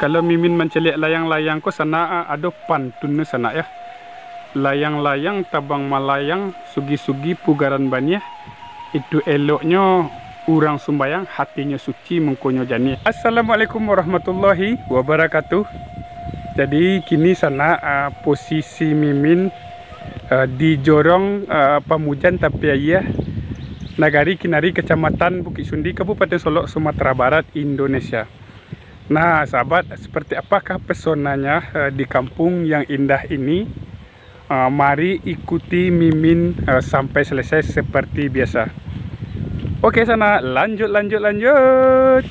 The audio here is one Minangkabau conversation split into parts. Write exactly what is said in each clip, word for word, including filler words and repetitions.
Kalau Mimin mancaliak layang-layang ko sanak, ado pantunnyo sanak yo. Layang-layang tabang malayang, sugi-sugi pugaran baniah, itu eloknyo urang sumbayang, hatinyo suci, mukonyo janiah. Assalamualaikum warahmatullahi wabarakatuh. Jadi kini sanak, ah, posisi Mimin, ah, di jorong, ah, Pamujan Tapi Aia, Nagari Kinari, Kecamatan Bukik Sundi, Kabupaten Solok, Sumatera Barat, Indonesia. Nah, sahabat, seperti apakah pesonanya, eh, di kampung yang indah ini? Eh, mari ikuti Mimin, eh, sampai selesai seperti biasa. Oke, sanak, lanjut, lanjut, lanjut.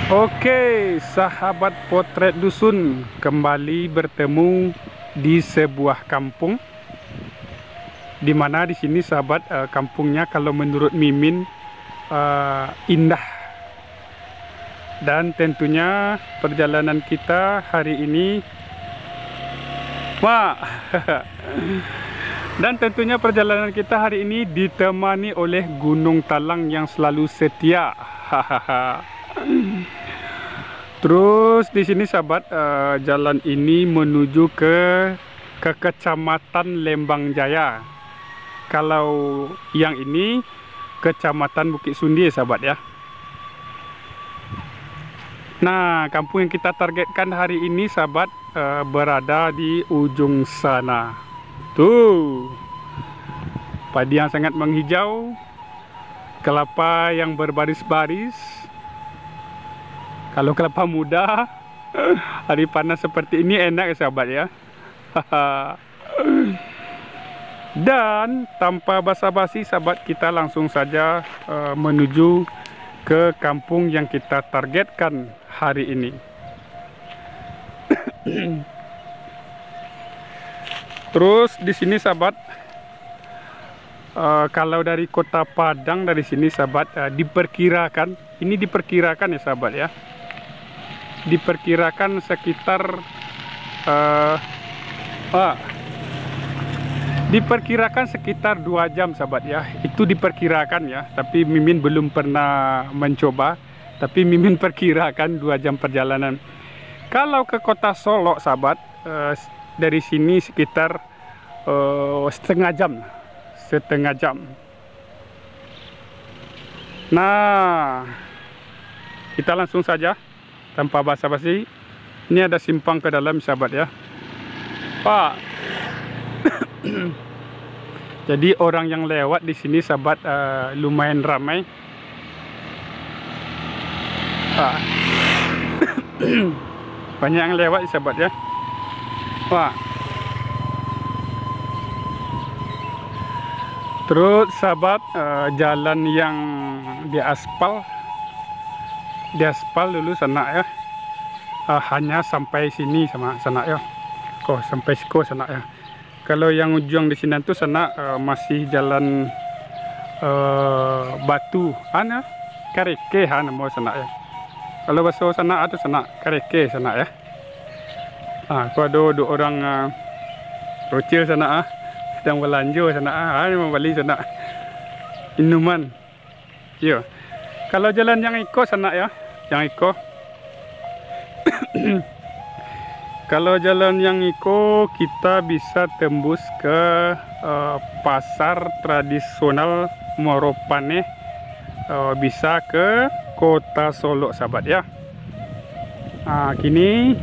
Oke, sahabat Potret Dusun, kembali bertemu di sebuah kampung, di mana di sini, sahabat, eh, kampungnya kalau menurut Mimin, eh, indah. Dan tentunya perjalanan kita hari ini, Mak. Dan tentunya perjalanan kita hari ini ditemani oleh Gunung Talang yang selalu setia. Terus di sini, sahabat, eh, jalan ini menuju ke, ke Kecamatan Lembang Jaya. Kalau yang ini Kecamatan Bukik Sundi, sahabat, ya. Nah, kampung yang kita targetkan hari ini, sahabat, eh, berada di ujung sana. Tuh, padi yang sangat menghijau, kelapa yang berbaris-baris. Kalau kelapa muda, hari panas seperti ini enak ya, sahabat, ya. Dan tanpa basa-basi, sahabat, kita langsung saja, eh, menuju ke kampung yang kita targetkan hari ini. Terus di sini, sahabat, eh, kalau dari Kota Padang, dari sini, sahabat, eh, diperkirakan, ini diperkirakan ya, sahabat, ya, diperkirakan sekitar, eh, ah, diperkirakan sekitar dua jam, sahabat, ya. Itu diperkirakan ya, tapi Mimin belum pernah mencoba, tapi Mimin perkirakan dua jam perjalanan. Kalau ke Kota Solok, sahabat, eh, dari sini sekitar, eh, setengah jam, setengah jam. Nah, kita langsung saja, tanpa basa-basi. Ini ada simpang ke dalam, sahabat, ya. Pak. Jadi orang yang lewat di sini, sahabat, eh, lumayan ramai. Ah. Banyak yang lewat, sahabat, ya. Wah. Terus, sahabat, eh, jalan yang diaspal, diaspal dulu sanak, ya. Eh, hanya sampai sini sama sanak, ya. Ko, sampai siko sanak, ya. Kalau yang ujuang di sinan tu sanak, eh, masih jalan, eh, batu. Ana, kareke ha namo sanak, ya. Kalau baso sanak tu sanak, kareke sanak, ya. Ah, ko ado duo urang, ah, bocil sanak, ah, sadang balanjo sanak, ah, ah, mambali sanak minuman. Iyo. Kalau jalan yang iko sanak, ya, yang iko. Kalau jalan yang iko, kita bisa tembus ke, eh, pasar tradisional Muaro Paneh, eh, bisa ke Kota Solok, sahabat, ya. Ah, kini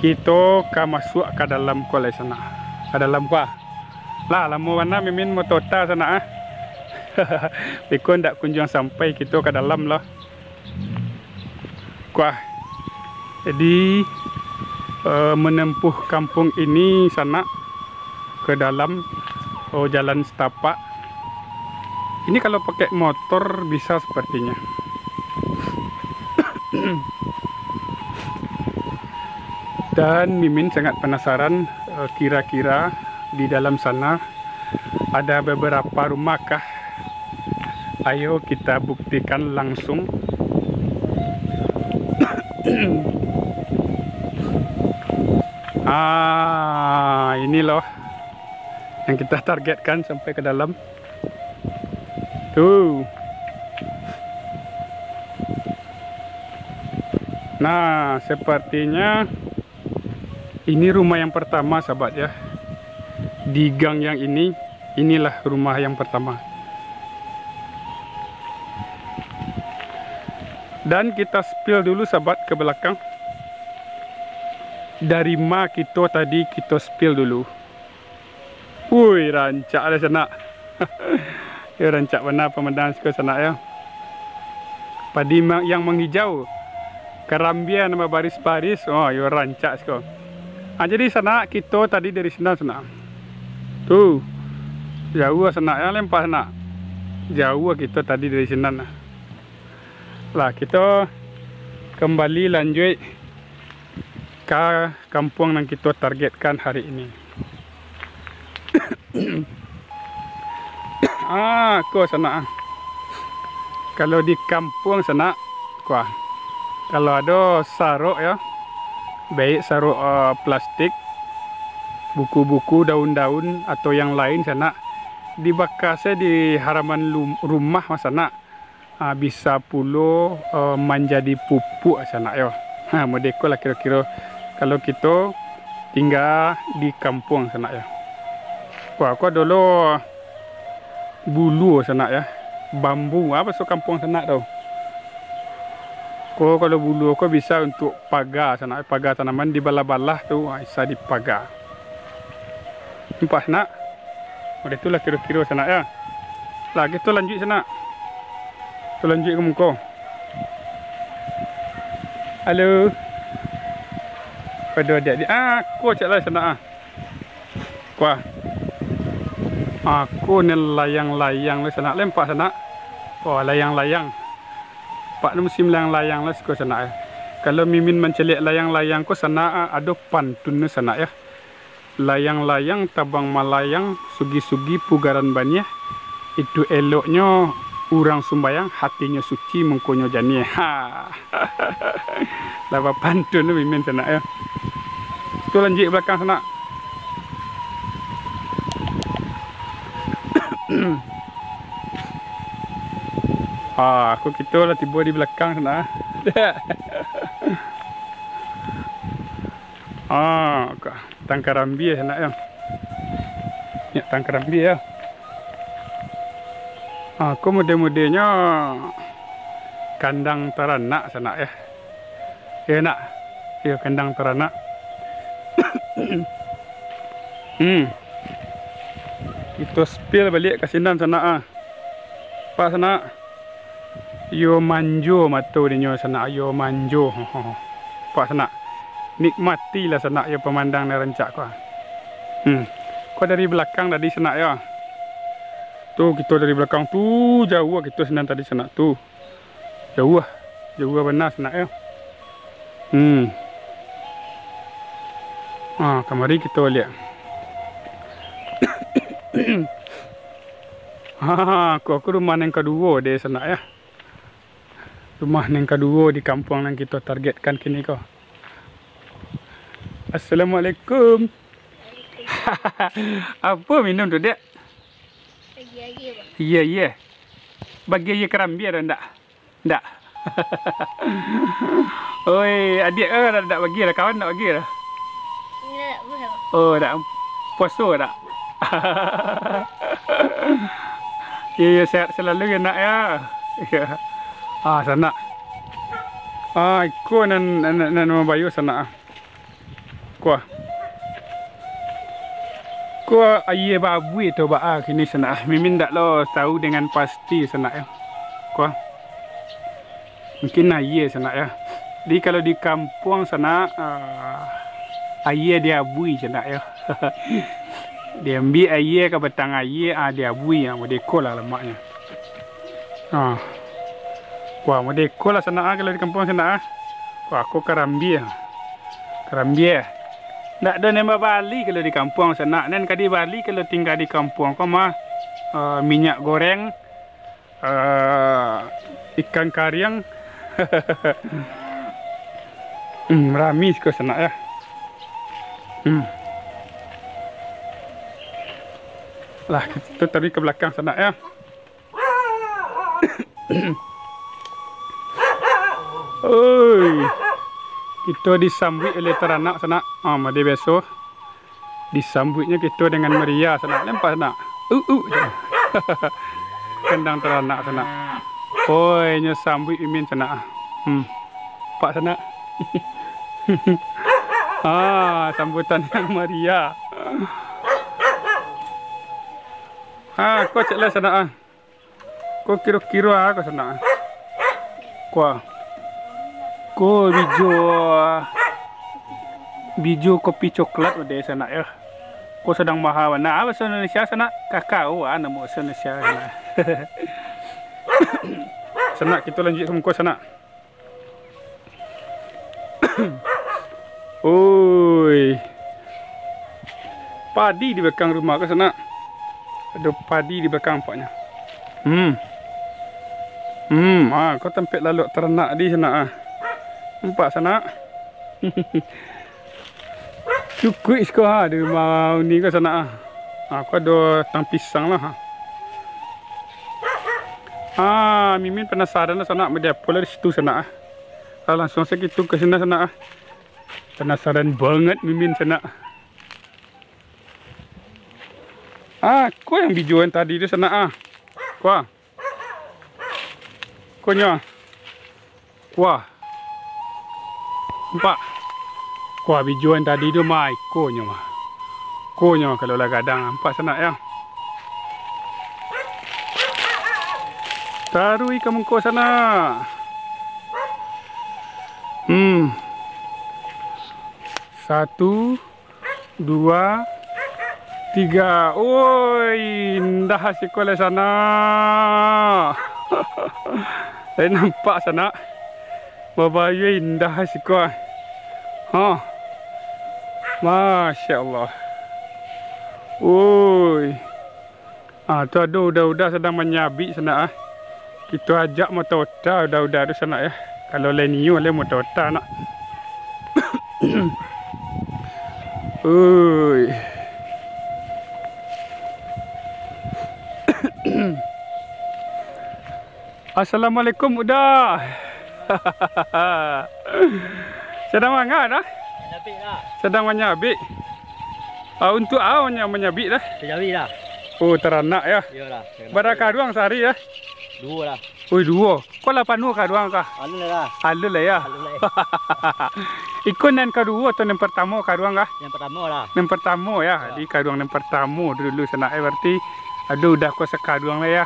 kito ka masuak ka dalam ko lai sanak. Ka dalam ko ah. Lah, lamo bana Mimin motota sanak ah. Beko ndak kunjuang sampai kito ka dalam lah. Kuah. Jadi, eh, menempuh kampung ini sanak ke dalam, oh, jalan setapak. Ini kalau pakai motor bisa sepertinya. Dan Mimin sangat penasaran, eh, kira-kira di dalam sana ada beberapa rumah kah? Ayo kita buktikan langsung. Ah, ini loh yang kita targetkan sampai ke dalam. Tuh. Nah, sepertinya ini rumah yang pertama, sahabat, ya. Di gang yang ini, inilah rumah yang pertama. Dan kita spill dulu, sahabat, ke belakang. Dari ma kito tadi, kito spill dulu. Woi, rancak lah sanak. Yo, rancak bana pamandangan siko sanak yo. Padi ma-, yang manghijau, karambia nan babaris-baris. Oh, yo rancak siko. Ah, jadi sanak, kito tadi dari sinan sanak. Tu. Jauah sanak yo, lempak sanak. Jauah kito tadi dari sinan. Lah, kito kambali lanjuik ka kampuang nan kito targetkan hari ini. Ah, ko sanak ah. Kalau di kampuang sanak, kuah. Kalau ado sarok yo, baik sarok, eh, plastik, buku-buku, daun-daun, atau yang lain sanak, dibaka se di halaman lum-, rumah mah sanak. Ah, bisa pulo, eh, manjadi pupuak sanak yo. Ha, modeko lah kiro-kiro kalau kito tingga di kampuang sanak yo. Wah, ko dulu buluah sanak yo. Bambu, apo so kampuang sanak tu? Ko kalau buluah ko bisa untuk paga sanak, paga tanaman dibalah-balah tu, ah, bisa dipaga. Nampak sanak? Model tu lah kiro-kiro sanak yo. Lah, kito lanjuik sanak. Kito lanjuik ka muko. Halo. Pado adiak-adiak. Ah, ko cak lah sanak ah. Kuah. Ako ni layang-layang lah sanak, lempak sanak. Wah, layang-layang. Pak ni musim layang-layang lah siko sanak eh. Kalau mimin mancaliak layang-layang ko sanak, ah, ado pantun ni sanak yo. Layang-layang tabang malayang, sugi-sugi pugaran baniah. Itu eloknyo urang sumbayang, hatinyo suci, mungkonyo janiah. Ha. Lah bapantun tu mimin sanak yo. Tu lanjuik balakang sanak. Ah, ko kito lah tibo di balakang sanak. Ah, ka-, tangkarambia sanak yo. Nyak tangkarambia yo. Ah, ko mode-modenyo kandang taranak sanak yo. Yo nak. Yo, kandang taranak. Hmm. Kito spill baliak ka sinan sanak ah. Pak sanak. Yo manjo mato dinyo sanak, yo manjo. Pak sanak. Nikmatilah sanak yo pamandang nan rancak ko. Hmm. Ko dari balakang tadi sanak yo. Tu kito dari balakang tu jauah kito sinan tadi sanak tu. Jauah. Jauah bana sanak yo. Hmm. Ha, kamari kito liak. Ha, ko, ko rumah nan kaduo deh sanak yo. Rumah nan kaduo di kampuang nan kito targetkan kini ko. Assalamualaikum. Apo minum tu, Dek? Bagi aja, Bang. Iya, iya. Bagi aja karambia dah, ndak? Ndak. Oi, adiak kan dah ndak bagi dah, kawan ndak bagi dah. Ndak, Bang. Oh, ndak. Puaso ndak? Iya, iya, sehat selalu ya, nak ya. Iya. Ah, sanak. Ah, iko nan, nan, nan, nan mambayo sanak ah. Kuah. Kuah aia babuih tu baa kini sanak ah. Mimin ndak lo tahu dengan pasti sanak yo. Kuah. Mungkin aia sanak yo. Jadi kalau di kampuang sanak, ah, aia diabuih sanak yo. Diambiak aia ka batang aia, ah, diabuih, ah, mode ko lah lamaknyo. Ah. Wah, mode ko lah sanak, ah, kalau di kampuang sanak, ah. Wah, ko karambia. Karambia. Ndak ado nan babali kalau di kampuang sanak. Nan ka dibali kalau tingga di kampuang ko mah, eh, minyak goreng, eh, ikan kariang. Hmm, rami siko sanak yo. Hmm. Lah, kito taruih ka balakang sanak yo. Oi. Kito disambuik oleh taranak sanak. Ah, mode biaso. Disambuiknyo kito dengan meriah sanak. Nampak sanak? Uh, uh. Kandang taranak sanak. Oi, nyo sambuik Mimin sanak. Hmm. Pak sanak. Ah, sambutan yang meriah. Ah, ko cek lah sanak ah. Ko kiro-kiro ah, ko sanak. Ko ah. Ko bijo, bijo kopi coklat ado sanak yo. Ko sadang maha bana. Ah, bahaso Indonesia sanak, kakao ah, namo bahaso Indonesia sanak. Sanak, kito lanjuik ka muko sanak. Oi. Padi di balakang rumah ko sanak. Ado padi di balakang nampaknyo. Hmm. Hmm, ah, ko tampek lalok taranak di sanak ah. Nampak sanak? Cukuik siko ha, di rumah uni ko sanak ah. Ha, ko ado tang pisang lah ha. Ah, Mimin panasaran lah sanak, mode apo lah di situ sanak ah. Lah, langsuang sakitu ka sinan sanak ah. Panasaran banget Mimin sanak. Ah, ko yang bijoan tadi tu sanak ah. Ko ah. Ko nyo ah. Kuah. Nampak? Kuah bijoan tadi tu mah, ikonyo mah. Ikonyo kalau lah gadang, nampak sanak yo. Taruih ka muko sanak. Hmm. Satu, dua, tiga. Oi, indah siko lai sanak. Lai nampak sanak. Babayua indah siko. Ha. Masya Allah. Oi. Ah, tu ado uda-uda sadang manyabik sanak ah. Kito ajak mota-ota uda-uda tu sanak yo. Kalau lai nio lai mota-ota nak. Oi. Assalamualaikum uda. Sadang manga dah? Manyabik lah. Sadang manyabik. Ah, untuak apo nyo manyabik dah? Tajawi lah. Oh, taranak yo. Iyolah. Bara kaduang sahari yo? Duo lah. Oi, duo. Ko lah panuah kaduang kah? Alun lah. Alun lah yo. Alun lah. Iko nan kaduo atau nan partamo kaduang kah? Nan partamo lah. Nan partamo yo. Yo. Di kaduang nan partamo dulu sanak eh, berarti aduh uda ko sakaduang lah yo.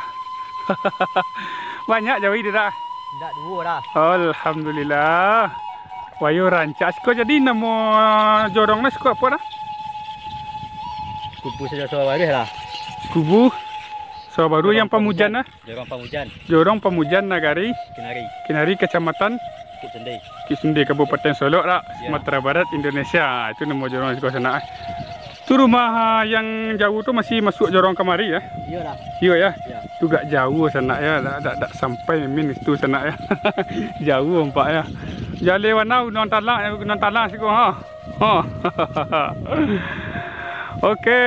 Banyak jawi tu dah? Indak, duo lah. Alhamdulillah. Wah, yo rancak siko. Jadi namo jorong nah siko apo dah? Kubu Sawah Baruah lah. Kubu Sawah Baruah yang Pamujan lah. Jorong Pamujan. Jorong Pamujan Nagari Kinari. Kinari, Kecamatan Bukik Sundeh. Bukik Sundeh, Kabupaten Solok lah, yo. Sumatera Barat, Indonesia. Itu namo jorong siko sanak eh. Tu rumah, ah, yang jauah tu masih masuak jorong kamari yo? Iyolah. Iyo yo? Iyo. Tu gak jauah sanak yo, dak, dak, dak sampai Mimin itu sanak yo. Jauah nampak yo. Jaleh bana Gunuang Talang, Gunuang Talang siko ha. Ha. Oke,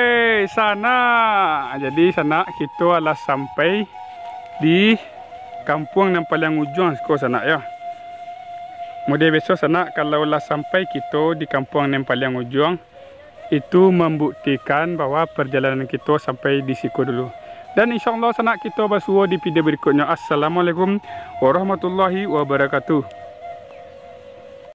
sanak. Jadi sanak, kito alah sampai di kampuang nan paliang ujuang siko sanak yo. Mode biaso sanak, kalau lah sampai kito di kampuang nan paliang ujuang, itu mambuktikan bahwa parjalanan kito sampai di siko dulu. Dan insya Allah sanak, kito basuo di video berikutnyo. Assalamualaikum warahmatullahi wabarakatuh.